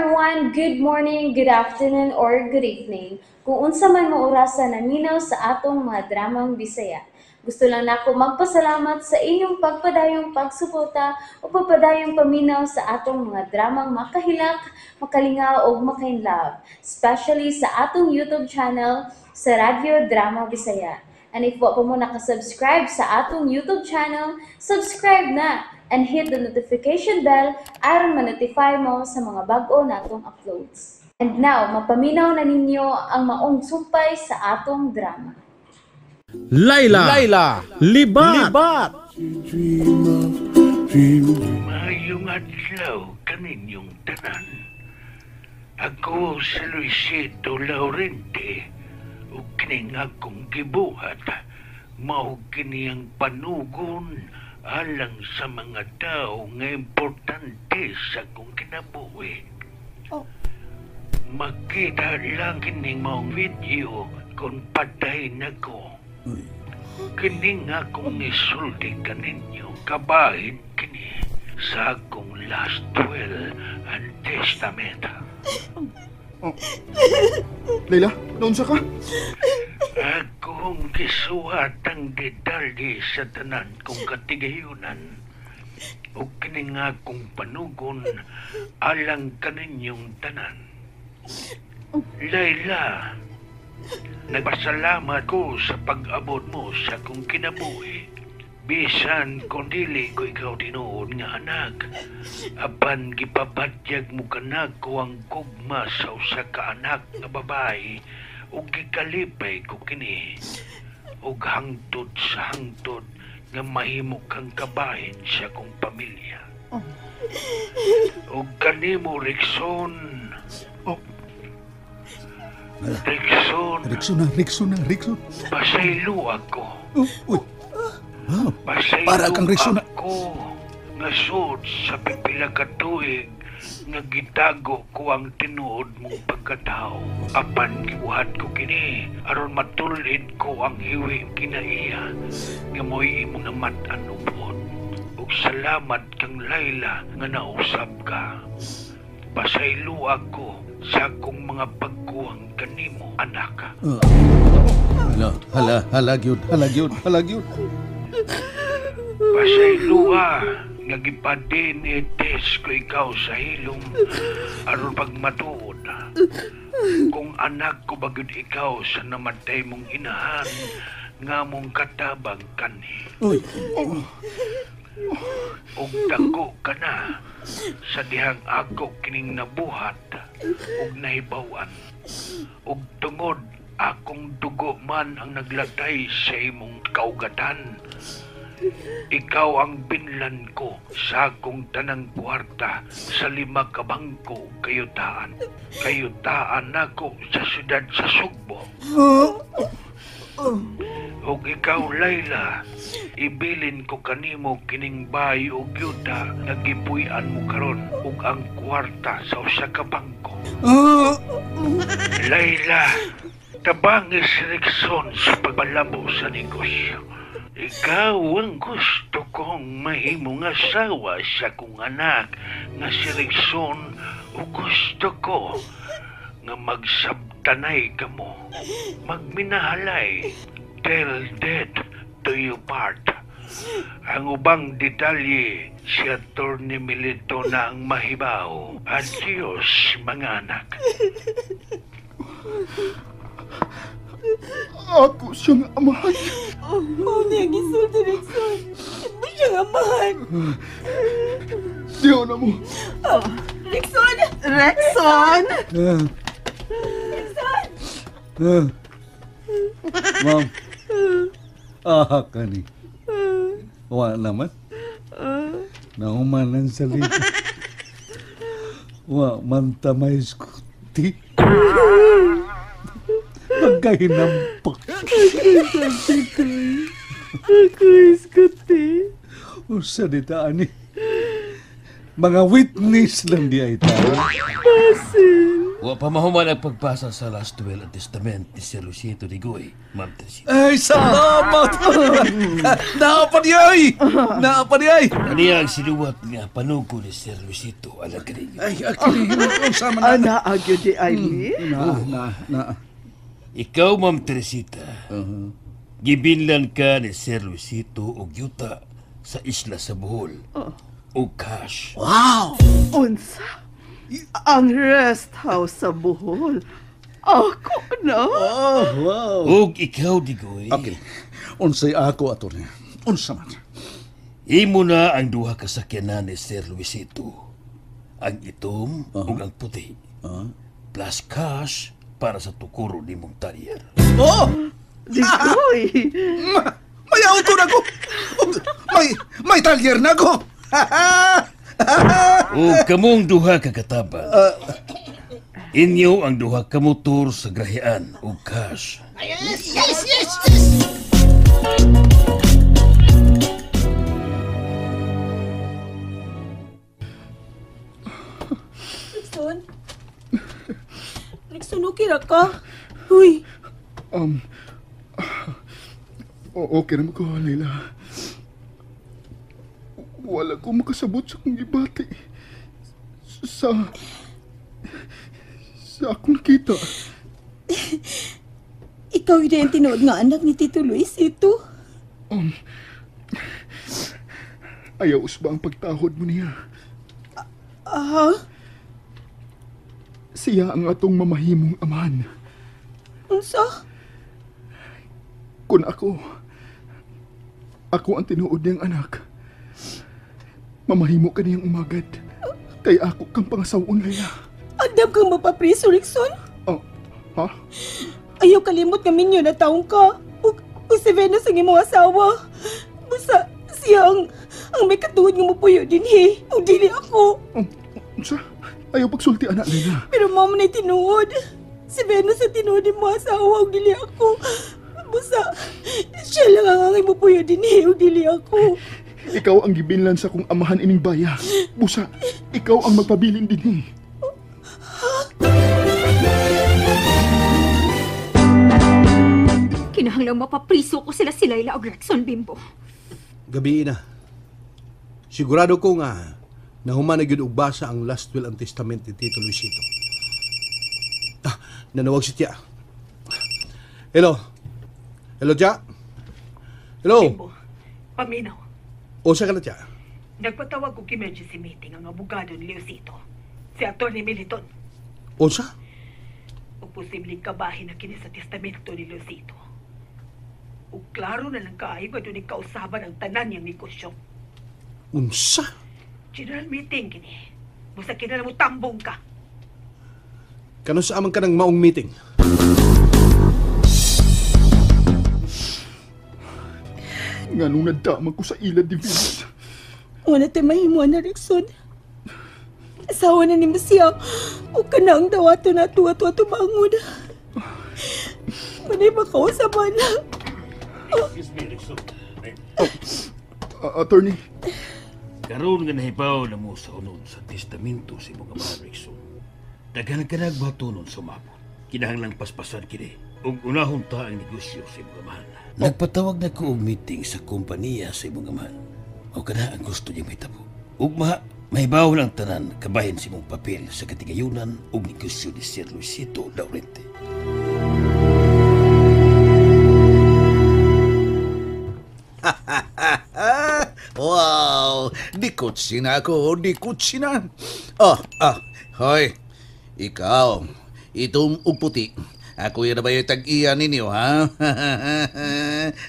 Everyone! Good morning, good afternoon, or good evening. Kung unsa man mo orasa naminaw sa atong mga dramang Bisaya. Gusto lang nako magpasalamat sa inyong pagpadayong pagsuporta o pagpadayong paminaw sa atong mga dramang makahilak, makalingaw ug makainlove, especially sa atong YouTube channel sa Radyo Drama Bisaya. And if wa pa mo nakasubscribe sa atong YouTube channel, subscribe na and hit the notification bell aron ma-notify mo sa mga bag-o natong uploads. And now, mapaminaw na ninyo ang maong sumpay sa atong drama. Laila, Laila, Libat, Libat. Maayong adlaw kaninyong tanan. Ako si Luisito Laurente ug kining akong gibuhat mao kini ang panugon alang sa mga tao nga importante sa akong kinabuhi. Makita lang kining maong video kung patay na ko. Kini nga akong isulti kaninyo, kabahin kini sa akong last will and testament. Oh. Leila, naunsa ka? Akong gisuhat ang detalye sa tanan kong katigayunan. O kini nga akong panugon alang kaninyong tanan. Laila, nagpasalamat ko sa pag-abot mo sa akong kinabuhi. Bisan kung dili ko ikaw tinuod nga anak, apan gipabatyag mo kanako ang kugma sa usa ka anak nga babae ug gikalipay ko kini. Ug hangtod sa hangtod nga mahimo kang kabahin sa akong pamilya. Ug kanimo, Rickson. Oh. Rickson. Rickson na, Rickson na, Rickson. Pasaylo ako. Oh, uy. Ah, Pasaylo para kang Rickson na. Ako nga sud sa pipila ka tuig nga gitago ko ang tinuod mong pagkatao. Apan gibuhat ko kini aron matulid ko ang hiwi kinaiya nga mo'y imong namat-an upod. Ug salamat kang Laila nga nausab ka. Pasaylo ako sa akong mga pagkuwang kanimo, anak. Hala, hala, hala gyud, hala gyud, hala gyud. Pasayloa nga gipa-DNA test ko ikaw sa hilom aron pagmatuod kung anak ko ba gyud ikaw sa namatay mong inahan nga mong katabang kani. Uy. Og dako ka na sa dihang ako kining nabuhat ug nahibaw-an. Ug tungod akong dugo man ang naglatay sa imong kaugatan, ikaw ang binlan ko sa akong tanang kwarta sa 5 ka bangko kayutaan. Kayutaan nako sa syudad sa Sugbo. Ug ikaw, Laila, ibilin ko kanimo kining bahay ug yuta nga gipuy-an mo karon ug ang kwarta sa usa ka bangko. Laila, tabangis Rickson sa pagbalabo sa negosyo. Ikaw ang gusto kong mahimong asawa sa akong anak nga si Rickson ug gusto ko nga magsabtanay kamo, magminahalay till death do you part. Ang ubang detalye si Atty. Milito na ang mahibaw. Adios, mga anak. Ako siyang amahan. Oh, niya gisulti, Rickson. Imo siyang amahan. Diyo na mo. Oh, Rickson! Rickson! Rickson! Ma'am. Ah, kani. Wa naman. Nauman ang salita. Wa man tamay skuti. Magkahinampak. Ako iskuti. Usa dita ani. Mga witness lang di ay tayo. Basil. Wa pa mahuman ang pagbasa sa last will and testament ni Sir Luisito Digoy, Ma'am Teresita. Ay, salamat! Naa pa di ay! Naa pa di ay! Kaniya ang sinuwat nga panugo ni Sir Luisito alang kaninyo. Ay, akini, unsa man na? Ana, agyo di ay, Na, na, na. Ikaw, Ma'am Teresita, gibinlan ka ni Sir Luisito og yuta sa isla sa Bohol. Og cash. Wow! Unsa? Ang rest house sa Bohol. Ako na? Oh, wow! Og ikaw, Digoy, Okay. Unsay ako, attorney? Unsa man? imo na ang duha ka sakyanan ni Sir Luisito. Ang itom ug ang puti. Plus cash para sa tukuro nimong talyer. Oh! Digoy. May auto na ko! May talyer na ko! O kamong duha ka katabang. Inyo ang duha ka motor sa grahian ug cash. Yes, yes, yes! Rickson? Rickson, okay ra ka? Huy, Okay naman ko, Leila. Wala ko makasabot sa akong gibati. Sa akong nakita. Ikaw yun ang tinuod nga anak ni Tito Luisito. Ayaw usba ang pagtahod mo niya. Aha, Siya ang atong mamahimong amahan. unsa? Kung ako ang tinuod niyang anak. Mamahimo ka niyang umagad. Kay ako kang pangasawon, Leila. Andam kang mapapriso, Rickson. Oh, ha? Ayaw kalimot nga minyo na taong ka. Ug si Venus ang imong asawa. Basta siya ang may katuod nga mupuyo dinhi. Ug dili ako. Oh, unsa? Ayaw pagsulti, anak, Leila. Pero mao man ay tinuod. Si Venus ang tinuod imong asawa ug dili ako. Basta siya lang ang angay mupuyo dinhi ug dili ako. Ikaw ang gibinlan sa kong amahan ining baya. Busa, ikaw ang magpabilin dinhi. Kinahanglang mapapriso ko sila si Laila o Gregson, Bimbo. Gabi na. Sigurado ko nga nahuman na gyud og basa ang last will and testament ni Tito Luisito. Ah, nanawag si Tia. Hello. Hello, Tia. Hello. Bimbo, paminaw. O, sa ka na, Tia? Nagpatawag og emergency meeting ang abogado ni Leocito. Si Atty. Militon. Unsa? O posibleng kabahin na kini sa testamento ni Leocito. O klaro na lang kaayo nga doon kausaban ang tanan niyang negosyo. Unsa? General meeting kini. Busa kinala mo tambong ka. Kano sa amang ka ng maong meeting? Nga nung nadama ko sa ilad ni Venus. Wala tayo mahimo na, Rickson. Asawa na nimo siya. O ka na ang dawato na tuwa-tuwa tumangon. Manay makausaban na. Excuse me, Rickson. Attorney, Karon nga nahibaw na mo sa unod sa testamento sa imong amahan, Rickson. Daghan ka nagbatunon sumabot. Kinahanglang paspasan kini ug unahon ta ang negosyo sa imong amahan. Nagpatawag na ko og meeting sa kompanya sa imong amahan. O kana ang gusto niya mahitabo. Ug mahibaw lang tanan kabahin sa imong papel sa katigayunan ug negosyo ni Sir Luisito Laurente. Wow! Di na ako, di na. Oh, hoy. Ikaw, itom ug puti. Ako yun na ba yung tag-iya ninyo, ha?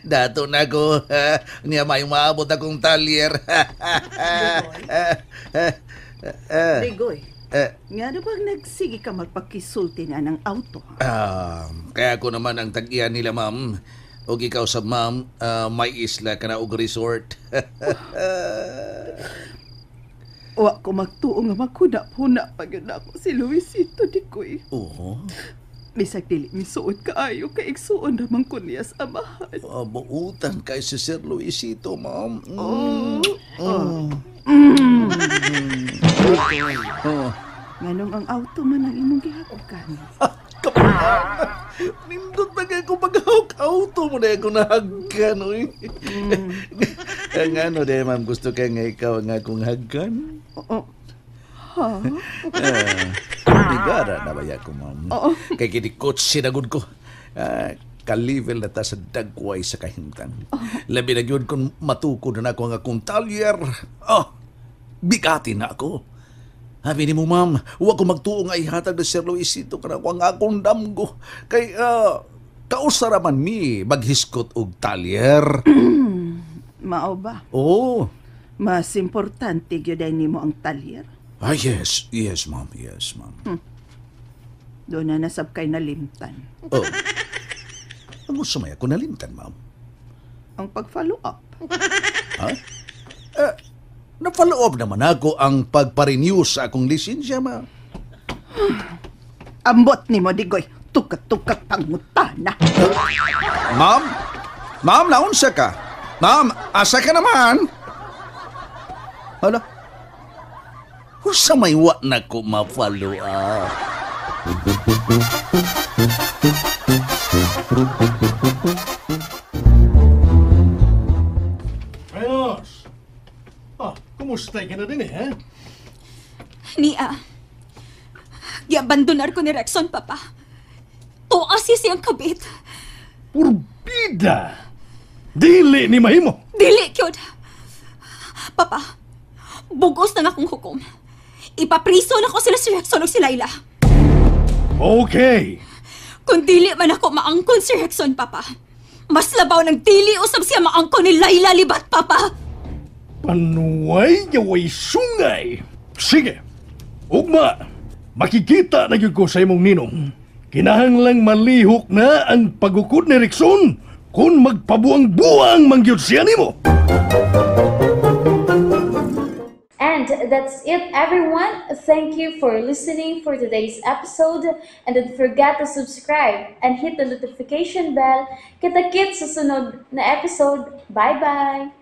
Dato na ko. Niya may maabot akong talyer. Digoy, nga na bang nagsige ka magpakisulti na ng auto? Kaya ako naman ang tag-iya nila, ma'am. O ikaw sa ma'am, may isla ka na og resort. Wa ko magtuo nga maghuna-huna pa gyud nako si Luisito Digoy. Oo. Bisag dili misuod kaayo kay igsuon naman ko niya sa amahan. Buutan kay si Sir Luisito, ma'am. Mm. Oh. Oh. Nganong ang auto man ang imong gihagkan? Kapunan! Nindot na kayo kung paghawk auto mo na ako nahagkan, uy. Ang ano de, ma'am, gusto ka nga ikaw ang akong hagkan? Oo. Ha? Bigara na ba ko, ma'am? Oo. Kay kinikot sinagod ko. Ka-level na ta sa dagway sa kahimtang. Labi na gyud kung matukod na ako ang akong talyer. Oh, bigati na ako. Habi ni mo, ma'am, huwag ko magtuo nga ihatag na Sir Luisito kana ko ang akong damgo. Kay, kausara man mi maghiskot og talyer. Mao ba? Oo. Mas importante gyud ay nimo ang talyer. Ah, yes. Yes, ma'am. Yes, ma'am. Doon na nasab kay nalimtan. Oh. Ang gusto may ako nalimtan, ma'am. Ang pag-follow up. Ha? Na-follow up naman ako ang pagpa-renew sa akong lisensya, ma'am. Ambot nimo Digoy, tukat-tukat pangutana. Ma'am? Ma'am, naunsa ka? Ma'am, asa ka naman? Hala? Usa may wa na ko ma-follow up. Venus! Ah, kumusta ka na din eh, ha? Nia, giabandonar ko ni Rexon, Papa. Tuas siya siyang kabit. Purbida! Dili ni mahimo! Dili, kyod. Papa, bugos na nga akong hukom. Ipapriso na ko sila si Rexon ug si Laila. Okay. Kung dili man ako maangkon si Rexon, Papa, mas labaw ng dili usab siya maangkon ni Laila Libat, Papa. Panuay niya way sungay. Sige, ugma, makikita na gyud ko sa imong ninong. Kinahanglang malihok na ang pagukod ni Rexon kung magpabuang-buang mangyud siya nimo. And that's it, everyone. Thank you for listening for today's episode. And don't forget to subscribe and hit the notification bell. Kita-kits sa sunod na episode. Bye-bye!